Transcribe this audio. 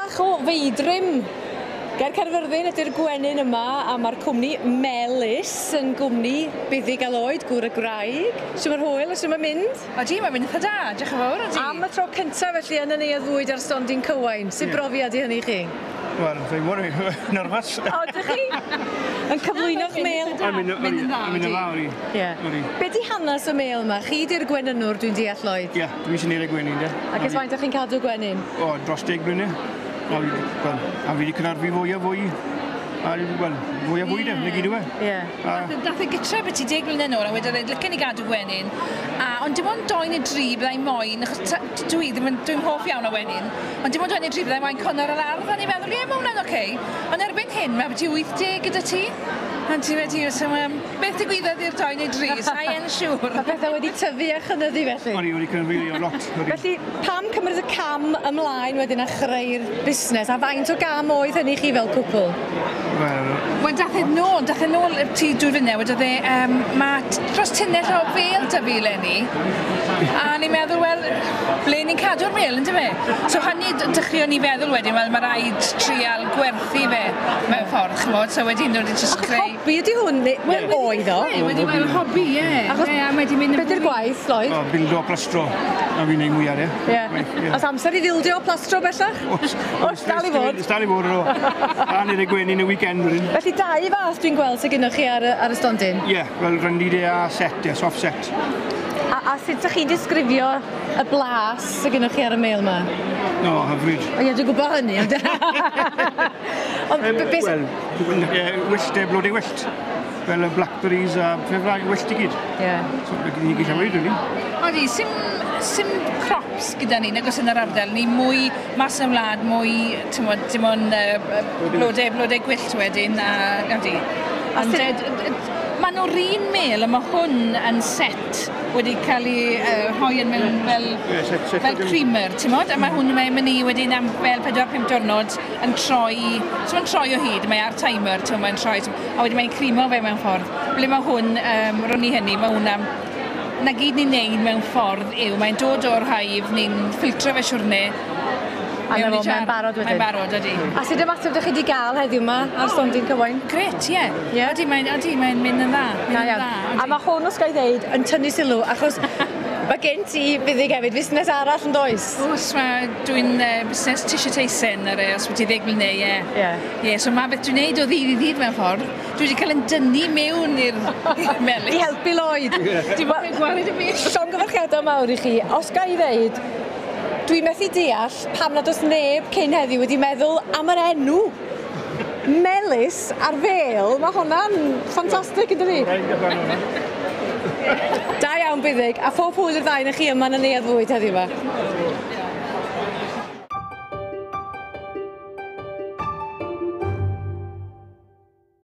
bach o feidrim ger Caerfyrddin ydy'r gwenyn yma, a mae'r cwmni Melys yn gwmni buddig a Lloyd, gŵr y gwraig. Shwt mae'r hwyl a shwt mae'n mynd? Odi, mae'n mynd eitha da, diolch yn fawr, odi. Am y tro cyntaf felly yn y neuadd fwyd ar stondin Cywain, sut brofiad i hynny i chi? Wel, fe mor nervous. O, ydych chi? Yn cyflwyno'ch mêl? Mynd yn dda, Mynd yn dda, odi. Ie. Be di hanes y mêl yma? Chi di'r gwenynwr, dwi'n deall, Lloyd? Ie, dwi sy'n neud y gwenyn, de. Ac ers faint o'ch chi'n cadw gwenyn? O, dros 10 blynedd. A fi, wel, a fi wedi cynhyrfu fwy a fwy. A, wel, fwy a fwy de, na gyd yw e. Ie. Dath e gytre byti 10 mlynedd nôl a wedodd e, licen i gadw gwenyn. A, ond dim ond 2 neu 3 byddai moyn, achos dwi ddim yn, dwi'n hoff iawn o wenyn, ond dim ond 2 neu 3 byddai moyn connor yr ardd, a ni'n meddwl, ie, mae hwnna'n oce. Ond erbyn hyn, mae byti 80 gyda ti. A ti wedi, so, beth digwyddodd i'r 2 neu 3, sa i yn siŵr. Mae pethau wedi tyfu a chynyddu felly. O'n i wedi cynhyrfu o lot. Felly, pam cymryd y cam ymlaen wedyn a chreu'r busnes? A faint o gam oedd hynny chi fel cwpl? Wel, dath e nôl ti 2 flynedd, wedodd e, mae dros tunnell o fêl 'da fi eleni. A ni'n meddwl, wel, ble ni'n cadw'r mêl, yndyfe? So hynny dechreuon ni feddwl wedyn, wel, mae rhaid trial gwerthu fe mewn ffordd, ch'mod, so wedyn nhw wedi just creu... Hobi ydy hwn, wel, oedd o? Wedi, wel, hobi, ie. Achos, be di'r gwaith, Lloyd? O, bildo, plastro, a fi'n neud mwyaf, ie. Ie. Oes amser i fildio plastro bellach? Oes, dal i fod. Dal i fod, o. A neud y gwenyn y weekend wedyn. Felly dau fath dwi'n gweld sydd gennych chi ar y stondin? Ie, fel rhyndide a set, ie, soft set. A sut ydych chi'n disgrifio y blas sydd gennych chi ar y mêl yma? No, hyfryd. O ie, dwi'n gwybod hynny, ond... Wel, wyllt, blodau wyllt. Fel y blackberries a pethau wyllt i gyd. Ie. So, ni gyd llawer, dwi'n ni. Odi, sim crops gyda ni, nag oes yn yr ardal. Ni mwy mas yn y wlad, mwy, ti'n dim ond blodau gwyllt wedyn, a odi. Ond maen nhw'r un mêl, a mae hwn yn set wedi cael ei rhoi yn mewn fel creamer, ti'n modd? A mae hwn yn mynd i wedyn am fel 4-5 diwrnod yn troi, so mae'n troi o hyd, mae ar timer, ti'n mae'n troi, a wedyn mae'n creamo fe mewn ffordd. Ble mae hwn, ro'n i hynny, mae hwn am, na gyd ni'n neud mewn ffordd yw, mae'n dod o'r hive, ni'n ffiltro fe siwrne. A na fo, mae'n barod wedyn. Mae'n barod, ydy. A sut ymateb ydych chi wedi gael heddiw yma ar stondin Cywain? Gret, ie. Ydy, mae'n mynd yn dda. A mae hwn, os ga i ddeud, yn tynnu sylw, achos mae gen ti buddig hefyd fusnes arall yn does? Oes, dwi'n busnes tissue teisen ar os wedi 10 mlynedd, ie. Ie, so mae beth dwi'n neud o ddydd i ddydd mewn ffordd. Dwi wedi cael yn dynnu mewn i'r melys. I helpu Lloyd. Dwi'n cael gwared y fi. Llongyfarchiadau mawr i chi. Os ga i ddeud, dwi'n methu deall pam nad oes neb cyn heddiw wedi meddwl am yr enw. Melys ar fêl, mae hwnna'n ffantastig, yn dydi? Da iawn, Buddig, a phob hwyl i'r ddau na chi yma yn y neuadd fwyd heddiw yma.